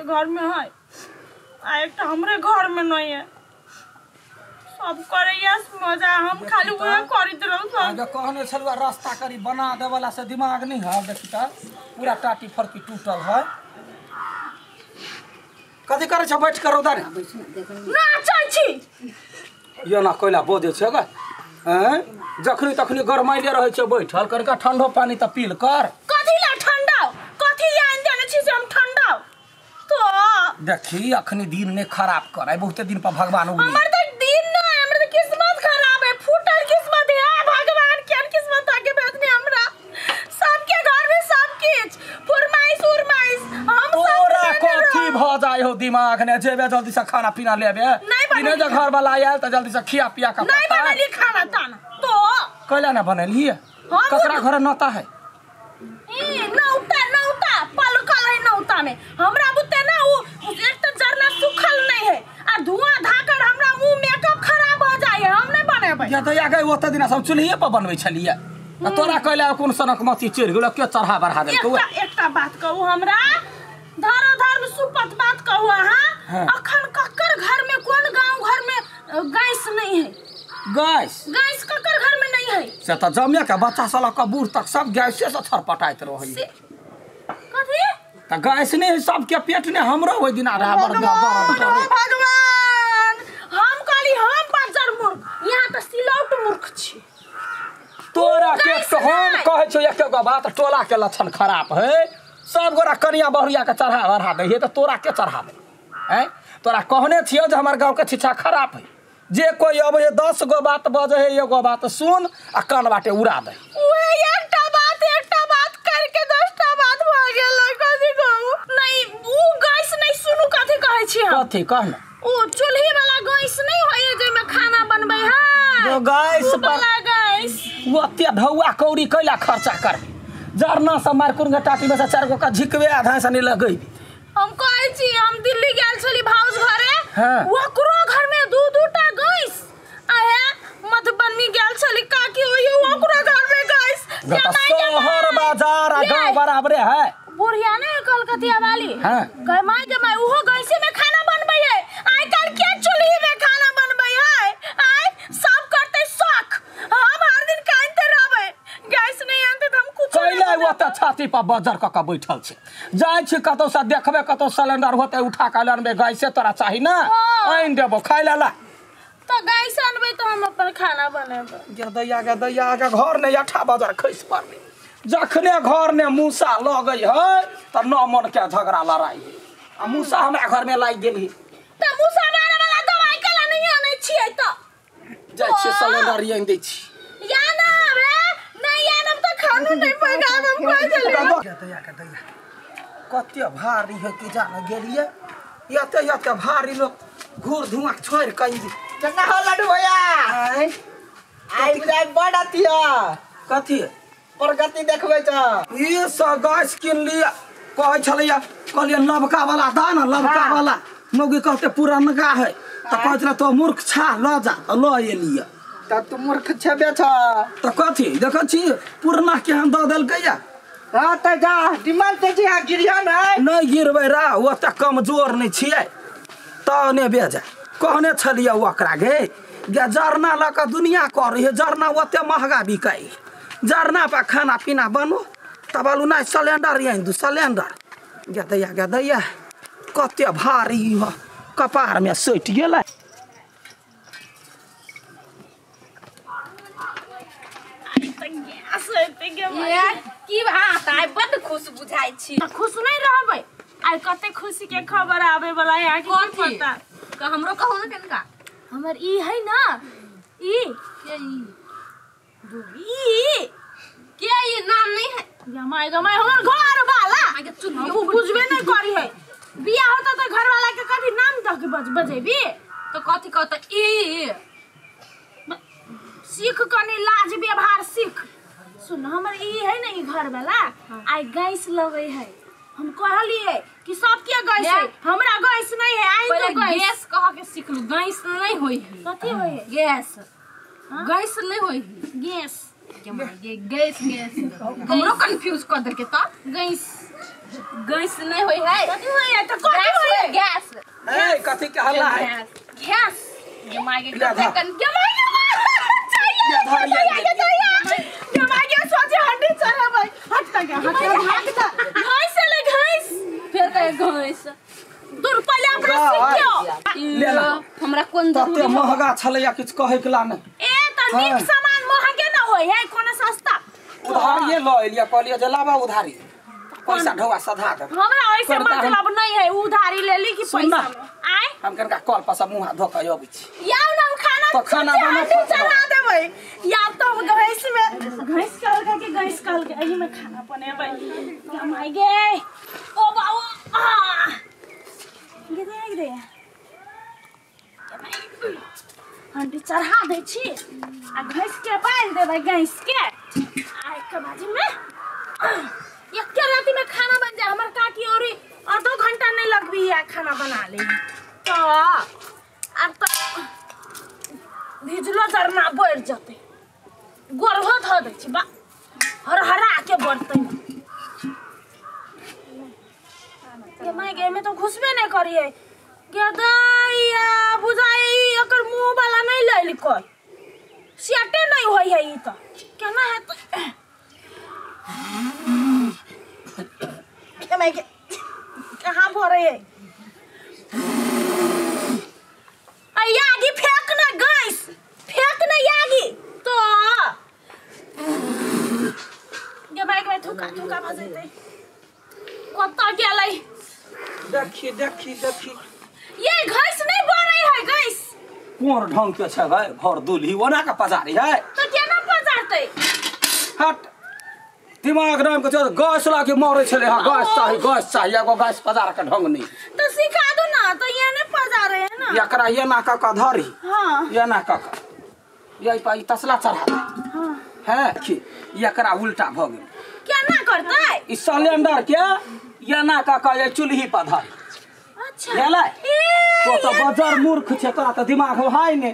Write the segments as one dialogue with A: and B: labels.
A: सबके घर में है आ एकटा हमरे घर में नहीं है। सब करैया मजा, हम खाली उहे करैत रहू सब।
B: जे कहने छलुआ रास्ता करी बना देवला से दिमाग नहीं है। देखी त पूरा टाटी फरकी टूटल है। कथी करै छ बैठ कर उधर
A: नाचै छी
B: यो ना कोइला बोजै छ ग। हैं जखनी तखनी गरमाइले रहै छ बैठल करके ठंडो पानी त पील कर।
A: कथी ला ठंडा कथी आइन देने छी से हम ठंडा तो
B: देखी अखनी दिन ने खराब कर बहुते दिन पर भगवान उगली।
A: हमर त दिन न हमर त किस्मत खराब है, फूटल किस्मत है। भगवान केहन किस्मत आके भेजने हमरा। सबके घर में सब किछ फरमाइश उरमाइश हम
B: तोरा कथी भ जाय हो दिमाग ने जेबे जल्दी से खाना पीना लेबे बिना जे घर वाला आयल त जल्दी से खिया पिया के
A: नहीं बनली खाना ताना तो
B: कैला ना बनली ककरा घर नता है
A: ई नौता नौता पलकल है नौता में हमरा बुते ना उ एक त जरना सुखल नहीं है आ धुआं धाकर हमरा मुंह मेकअप खराब हो जाय है, हम नहीं बनेबै।
B: या त या गई ओत दिना सब चूल्हिए पर बनबै छलिए आ तोरा कैला कोन सनक मथी चढ़ गेल के चढ़ा बढ़ा देलकौ।
A: एकटा एकटा बात कहू हमरा धरो धर्म सुपत बात कहू अहाँ। अखन ककर घर में कोन गांव घर में गैस नहीं है?
B: गैस
A: गैस ककर घर में नहीं है?
B: से त जमे के बच्चा से लक बूढ़ तक सब गैसे से छरपटाइत रहै।
A: कथी
B: त गैस नहीं सबके पेट ने हमरो ओइ दिना रहा बड़
A: भगवान। हम कहली हम बजर मूर्ख, यहाँ त सिलौट मूर्ख छी।
B: तोरा के तो हम कहै छौ एक गो बात टोला के लक्षण खराब है। सब गोरा कनिया बहुरिया के चढ़ा बढ़ा दै है त तोरा के चढ़ाबै हैं? तोरा कहने छियौ जे हमर गांव के शिक्षा खराब है। जे कोई अबै 10 गो बात बजै है एगो बात सुन आ कान बाटे उड़ा दे।
A: उहे एकटा बात करके 10टा बात भ गेल। कथी कहू नहीं उ गैस नहीं सुनू कथी कहै छी हम।
B: कथी कह न?
A: उ चूल्ही वाला गैस नहीं होय जे में खाना बनबै है।
B: जो गैस पर
A: वाला गैस
B: ओते ढौआ कौड़ी कैला खर्चा कर जरना से मार कुन टाटी में से 4 गो का झिकबे आधा से नहीं लगै।
A: हम कहै छी हम दिल्ली गेल छली भाउज घरे।
B: हाँ।
A: ओकरो घर में दू दूटा गैस आहे। मधुबनी गेल छली काकी ओयो ओकरो घर में गैस।
B: शहर बाजार आ गांव बराबरे है।
A: बुढ़िया ने कलकतिया वाली।
B: हाँ।
A: गमाई गमाई उहो गैसे में खाना बनबै है। आइ काल के चूल्ही में खाना बनबै है? आइ सब करते शौक, हम हर दिन कानते रहबै। गैस नहीं आनते त हम कुछ
B: कैला ओत छाती पर बजर क के बैठल छै। जाय छी कतौ से देखबे कतौ सिलेंडर होते उठा के लानबे गैसे तोरा चाही ना आनि देबो खाइ ला ला।
A: त गैस आनबै त हम अपन खाना बनेबै।
B: गे दैया गे घर ने 8 बजर खसि पड़लै। जखने घर ने मूसा लगै है त 9 मन के झगड़ा लड़ाई है आ मूसा हमरा घर में लागि गेल है।
A: त मूसा मारे वाला दवाई केला नहीं आनै छियै त
B: जाय छी सिलेंडर आनि दै छी।
A: या ना बे नहीं आनब त खानो नहीं पकाब हम कहि देलियै।
B: दैया के दैया कते भारी है कि जान गेलियै एते एते भारी लोग घूर धुआं छोड़ के
C: केना हो लड्डू भैया आई बुझाइ बड़ अथी है।
B: कथी
C: प्रगति देखबै छ
B: ई सब गैस किन लिया कहै छलैया कहलियै नबका वाला दा न लबका वाला मौगी कहते पुरनका है त कहै छलै तो मूर्ख छा ल जा त ल एलियै।
C: त तू मूर्ख छेबे छ
B: त कथी देखै छी पुरना के हम द देलकैया।
C: हां त जा डिमांड त छी गिरिया नै
B: नहीं गिरबै रा ओते कमजोर नहीं छियै त ने बेजा कहने छलियै ओकरा गे गे जरना ल के दुनिया करै है जरना ओते महगा बिकाइ जरना पर खाना पीना बनो तब आलू नहीं सिलेंडर आनि दू सिलेंडर। गे दैया कते भारी हो कपार में सटि गेलै।
D: की बात आइ बड खुश बुझाइ छी।
A: खुश नहीं रहबै आइ कते खुशी के खबर आवे वाला है की पता।
D: हमरो कहू न कनका
A: हमर ई है ना ई
D: के
A: ई
D: के ई नाम नहीं है
A: गमाई गमाई हमर घर वाला
D: आगे चुल्ही
A: उ बुझबे नहीं करी है। बियाह होता त घर वाला के कभी नाम द के बजेबी
D: तो कथी कहत ई
A: सीख कनी लाज व्यवहार सीख। सुन हमर ई है ना ई घर वाला आई गैस लगै है। हम कहलिए कि सबके गैस है हमरा गैस नहीं है। आई तो गैस
D: गैस कह के सिखलु गैस नहीं होई है।
A: कथी होई है?
D: गैस गैस नहीं होई है
A: गैस।
D: ये गैस गैस हमरो कंफ्यूज कर देलके त गैस गैस नहीं होय है
A: कथी होय है त कथी होय है
D: गैस
B: ए कथी के हल्ला है
D: गैस ये मागे के कन के मागे
A: चाहिए ये मागे सोचे हड्डी चढ़ाबै हट त गे हट हट घास ले घास
D: फिर कहे घास
A: दूर पहिले अपना सीखियो
B: ले ला
D: हमरा कोन
B: तते महंगा छलैया किछ कहै के ला नहीं
A: ए त नीक सामान महंगे न होय है कोनो सस्ता
B: उधारिये ल एलिया कहलियै जे लाबा उधारी पैसा ढौआ सधा दे
A: हमरा ऐसे मतलब नहीं है उधारी ले ली कि पैसा आय
B: हम कनका कल पर सब मुंह धो के अबै छी
A: याव ना खाना
B: तो खाना बना
A: चढ़ा देबै या तो हम गैस में गैस कहल के गैस कहल के एही में खाना बनेबै हम आई गे ओ बाबू आ गे दे गे हंडी चढ़ा दै छी आ घैस के बाल देबै गैस के आ एक बाजी में एक राति में खाना बन जाए हमर काकी और आधो घंटा नहीं लगबी है खाना बना ले तो अब तो भिजलो जरना बढ़ जते गोरहो धो दै छी बा हरहरा के बढ़तै के my गे में तो घुसबे नहीं करिए के दैया बुझाई एकर मुंह वाला नहीं लैल कोई सेटे नहीं होई है ई तो केना है तो के my गे कहां भरे है आगी फेंक ना गैस फेंक ना आगी तो गे my गे थुका थुका भजैते कत गेलै
B: देखी देखी देखी
A: ये घास नहीं बढ़ै है गैस
B: कोन ढंग के छै भाई भर दुलही ओना के पजारी है
A: तो केना पजारतै
B: हट दिमाग नाम के छै गैस लाके मरै छलै हां गैस चाही गैस चाही एगो गैस पजार के ढंग नहीं
A: तो सिखा दो ना तो ये नहीं पजारे है ना
B: एकरा एना क क धरी
A: हां
B: एना क क यही पर ई तसला चढ़ा
A: हां
B: है देखी एकरा उल्टा भ गेल
A: केना करतै
B: ई सिलेंडर के एना क क ये चूल्ही पर धरी
A: अच्छा
B: गेलै तो तो बजर मूर्ख छै तोरा त दिमाग है ने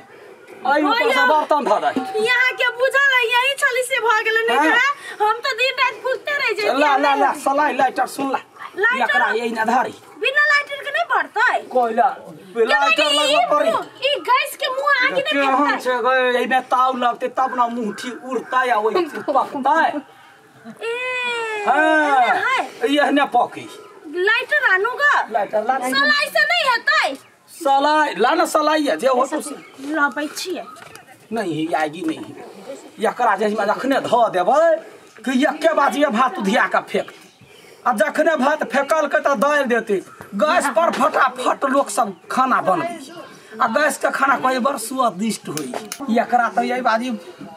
B: एहि ऊपर से बर्तन धऽ दही
A: यहाँ के बुझल है यही छली से भ गेलै नहीं त हम तो दिन रात फुकते रह जाई
B: ला ला ला सलाई लाइटर सुन ला एकरा यही ना धरी
A: बिना लाइटर के नहीं बढ़तै
B: कोइला लाइटर लगबऽ पड़ी
A: ई गैस के मुंह आगे नहीं
B: केहन छै गै एहिमे ताव लगतै तब ना मुंह ठीक उड़तै आ ओहि पकतै
A: ए
B: हां एहने पकी
A: लाइटर आनू ग
B: लाइटर ला
A: सलाई से नहीं हेतै
B: सलाई ला ना सलाई है जे हो तो
A: लबै छियै
B: नहीं आगी नहीं एकरा जे में जखने धऽ देबै कि एके बाजिए भात उधिया के फेंक आ जखने भात फेकलकै तऽ दालि देतै गैस पर फटाफट लोक सब खाना बनबै आ गैस के खाना कई बड़ स्वादिष्ट होई एकरा तऽ यही बाजी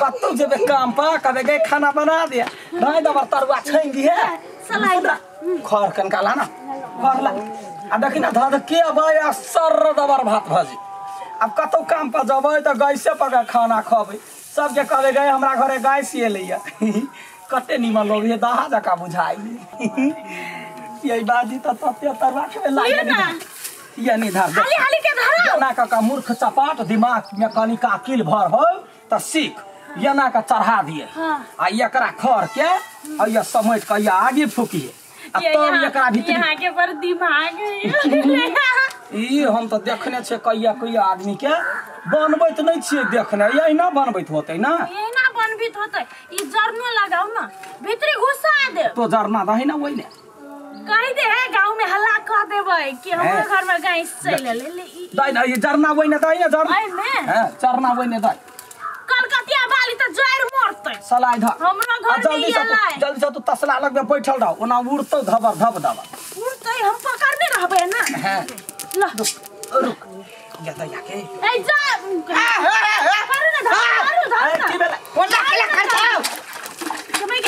B: कतौ जेबै काम पर कहबै गै खाना बना दे नहीं दबर तरुआ छानि दिहे
A: सलाई
B: खर कनका ला ना खर ला आ देखी ना धऽ के अबै आ सर दबर भात भजी अब कतौ काम पर जबै तऽ गैसे पर के खाना खबै सबके कहबै गै हमरा घरे गैस एलैया कते नीमन लोग हे दाहा जकाँ बुझाइ यही बाजी तऽ तते तरुआ खेबै लागे ये नहीं धर
A: हाली हाली के धरा
B: एना का मूर्ख चपाट दिमाग में कनी का अकिल भर हो त सीख एना का चढ़ा दिए आ एकरा खर के आ ये समेट के ये आगे फूकिए आ तब एकरा भीतर
A: यहाँ के पर दिमाग है
B: ई हम त देखने छे कहिया कहिया आदमी के बनबैत नहीं छियै देखने एहिना बनबैत होतै ना
A: एहिना बनबित होतै ई जरनो लगाउ ना भीतरी घुसा दे
B: तो जरना दही ना ओइने
A: कहि दे है गांव में हल्ला कह देबै कि हमरो घर में गैस चलि एलै ले ई
B: दही ना ई जरना ओइने दही ना जरना
A: एहिमे
B: हां जरना ओइने दही
A: कलकतिया बाली त जरि मरतै
B: सलाई धर
A: हमरा घर में
B: जल्दी से
A: एलै
B: जल्दी से तू तसला लग में बैठल रह ओना उड़तौ धबर धब धबर
A: उड़तै हम पकड़ने रहबै ना
B: हां
A: ल
B: रुक या दैया के
A: ए जा करू ना धर करू धर ना
B: की भेलै
C: कोना केला करता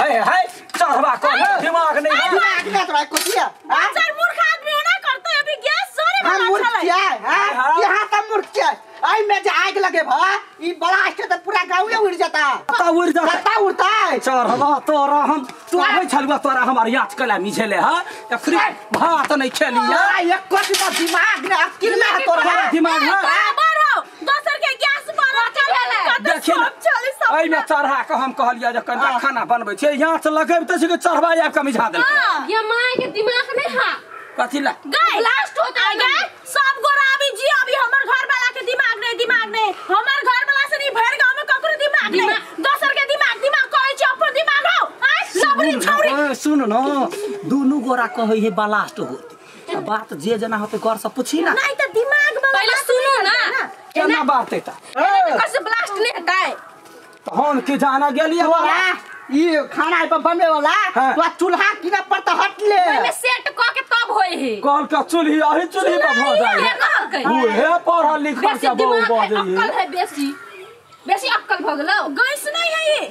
B: हे हे चढ़बा को दिमाग नहीं है
C: दिमाग में तोरा कोथिया हां
A: चार मूर्ख आदमी होना करतै अभी गैस जरे
C: हम
A: वाला
C: मूर्ख
A: छलै
C: छियै हां यहाँ सब मूर्ख छियै आई में जे आग लगे भा ई ब्लास्ट त पूरा गांवे उड़ जाता
B: कत्ता उड़ जाता
C: कत्ता उड़ता है
B: चढ़बा तोरा हम तू आबै छलुआ तोरा हमर याच कला मिझेले ह एखरी भात नहीं खेलिया
C: एक कोथी त दिमाग ने अकिल में है तोरा
B: तोरा दिमाग है
A: बराबर हो दोसर के गैस वाला चल
B: देखिए ना, एहिमे में चढ़ा के हम कहलियै जे कनिटा खाना बनबै छै यहाँ से लगेबते छै कि चढ़वा आबि के मिझा देलकै।
D: ये माय के दिमाग नहीं हा
B: कथी ला
A: गए
D: ब्लास्ट होता है
A: गए सब गोरा अभी जी अभी हमर घर वाला के दिमाग नहीं दिमाग नहीं हमर घर वाला से नहीं भर गांव में ककरो दिमाग नहीं दोसर के दिमाग दिमाग कहै छै अपन दिमाग हौ आय सबरी छौरी।
B: सुन न दुनु गोरा कहै हे ब्लास्ट होते बात जे जना होते घर से पूछी ना
A: नहीं त दिमाग वाला
D: पहले सुनो ना
B: केना बात है त
D: एकर से ब्लास्ट नहीं हेतै
B: त हम की जाना गेलियै
C: वाला ई खाना पर बनबे वाला तो चूल्हा किना पर त हट ले
D: ओइ में सेट क के तब होय हे
B: कहल के चूल्ही अही चूल्ही पर भ जाय
D: है
B: उहे पढ़ल लिखल के बहु बजै
D: अक्कल है बेसी बेसी अक्कल भ गेलौ
A: गैस नहीं है ये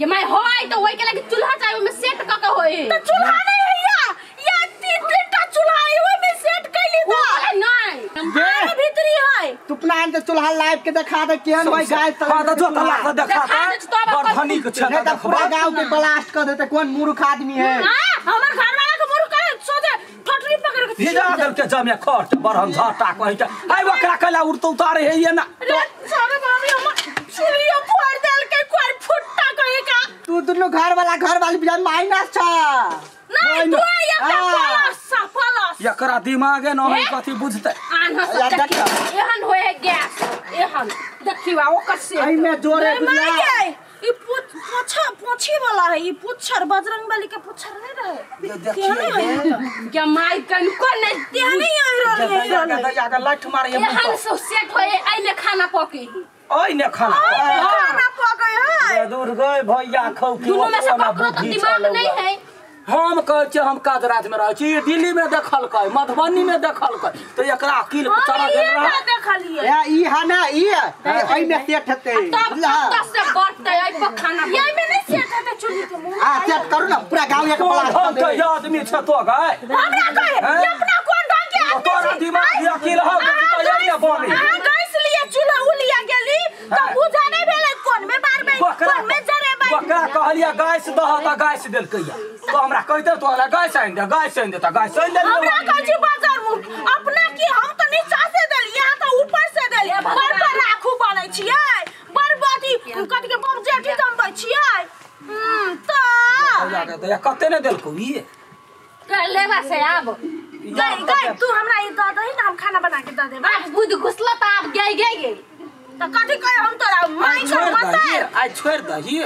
D: जे my होय त ओइ के लागी चूल्हा चाही ओइ में सेट क के होय
A: त चूल्हा नहीं है या तीन तीन टा चूल्हा है ओइ में सेट कैली त
D: नहीं
A: आरे भीतरी है
C: तू अपना आन के चूल्हा लाइव के देखा दे केहन भाई गाय
B: हां त जो तला देखा त बड़ धनी के छै
C: नहीं त पूरा गांव के ब्लास्ट कर देते कोन मूर्ख आदमी है
A: हां हमर घर वाला के मूर्ख है सोझे ठोठरी पकड़ के
B: भिजा देल के जमे खट बरहम झाटा कहि के आइ ओकरा कला उड़तो उतारे है ये ना
A: रे सारे भाभी हमर चूल्हा फोड़ देल के कोई फुट्टा कहे का
C: तू दुनु घर वाला घर वाली बिना माइनस छ
A: नहीं तू एकटा प्लस प्लस
B: एकरा दिमागे न है कथी बुझते
D: आन हस एहन होय है गैस एहन देखिवा ओकर से
C: एहि में जोरे बुझला
A: ई पोछा पोछी वाला है ई पुच्छर बजरंगबली के पुच्छर नहीं रहे
B: देखिए
D: के my कन को नहीं
A: तेहन नहीं आई रहल है
B: दैया के लाठ मारे
D: एहन से सेट होय एहि में खाना पके
B: ओइ ने खाना
A: खाना पके है
B: दूर गए भैया खौ के
D: दुनू में से ककरो तो दिमाग नहीं है।
B: हम कहै छियै हम काज रात में रहै छी दिल्ली में देखलकै मधुबनी में देखलकै त एकरा अकील चढ़ा गेल रहा
A: देखलियै
C: ए ई है ना ई एहि में सेट हेतै
D: तब तब से बढ़तै एहि पर खाना
A: एहि में नहीं सेट हेतै चूल्ही के मुंह
C: आ सेट करू ना पूरा गांव एक ब्लास्ट
B: कर दे आदमी छ तो गए
A: हमरा कहे अपना कोन ढंग के आदमी
B: तोरा दिमाग अकील हो त एहि ने बनी
A: अहां गैस लिए चूल्हा उ लिया गेली त बुझा नहीं भेलै कोन में बारबै कोन में जरेबै
B: ओकरा कहलियै गैस दह त गैस देलकैया तो हमरा कहते तोरा गैस आनि दे गैस आनि दे त गैस आनि दे
A: हमरा कहै छी बाजार मूर्ख अपना की हम त नीचा से देलियै अहाँ त ऊपर से देलियै बड़ पर राखू बनै छियै बड़ बड़ी कथि के बम जेठी जमबै छियै त
B: दया कते ने देलकौ ई
D: कर लेबा से आब
A: गई गई तू हमरा ई द दही ना हम खाना बना के द देबै
D: आब बुध घुसला त आब गई गई गई
A: त कथि कहे हम तोरा माई के मत
B: आइ छोड़ दही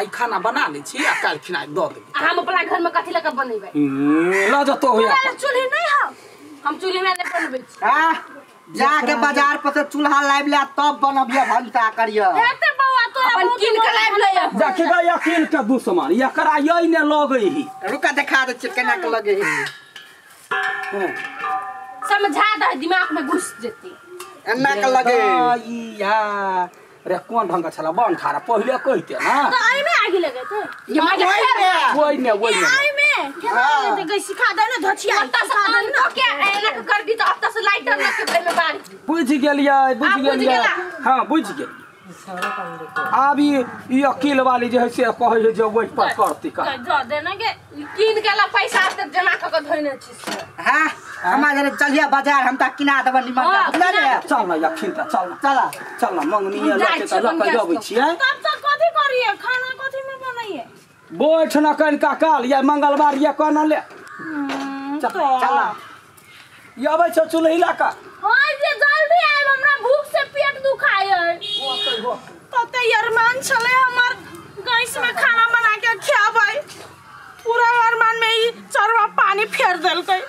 B: आइ खाना बना लै छी आ काल्हि खिना द देबै
D: हम अपना घर में कथि लके बनेबै
B: ल जतो होया
A: चूल्ही नहीं हो
D: हम चूल्ही में नहीं बनबै छी
C: हां जाके बाजार पर से चूल्हा लाइब ले तब बनबिय भनसा करिय
A: एते बौआ तोरा
D: अपन कीन के लाइब ले
B: देखिबे यकीन के दुश्मन एकरा यइ ने लगै ही
C: रुका देखा दे छी केना के लगे ही
D: समझा दे दिमाग में घुस जेती
C: एना के लगे
B: या रे कोन ढंग छला बन खारा पहिले कहते ना
A: त एहि में आगि लगेते
D: ये माय
B: ओइ ने ओइ ने
A: एहि में केना लगेते गई सिखा दे ना धचिया
D: अत्ता से आन के एना के कर दी त अत्ता से लाइटर लग के में बारी
B: बुझ गेलियै बुझ गेलियै हां बुझ गेलियै आब ई अकील वाली जे है से कहै है जे ओइ पर करती का
A: द दे ना के
D: कीन के ला पैसा त जमा क के धोने छी से
C: हां हमरा जरे चलिया बाजार हम त किना देब निमन का बुझला ने
B: चल ना यखिन त चल ना
C: चल
B: चल ना मंगनी लके त लके अबै छियै
A: तब त कथि करिए खाना कथि में बनाइए
B: बैठ न कनिका काल या मंगलवार या कोना ले
A: चल
B: चल ई अबै छ चूल्ही लऽ कऽ
A: हां जे जल्दी आइब हमरा भूख से पेट दुखाय है तते अरमान छले हमर गैस में खाना बना के खियाबै पूरा अरमान में ई चरवा पानी फेर देलकै।